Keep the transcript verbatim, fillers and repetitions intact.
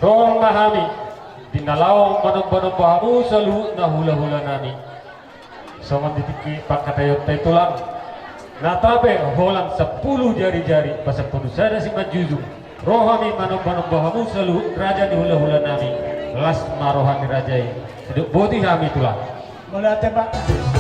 Ro ma hami di na laho manomba-nomba hamu saluhutna hula-hula nami. Songon di tingki pangkataionta i tulang, na tabe holan sampulu jari-jari pasampulu sada simanjujung. Ro hami manomba-nomba hamu saluhut raja ni hula-hula nami. Las ma roha ni raja i. Sidok boti hami tulang. Mauliate, Pak.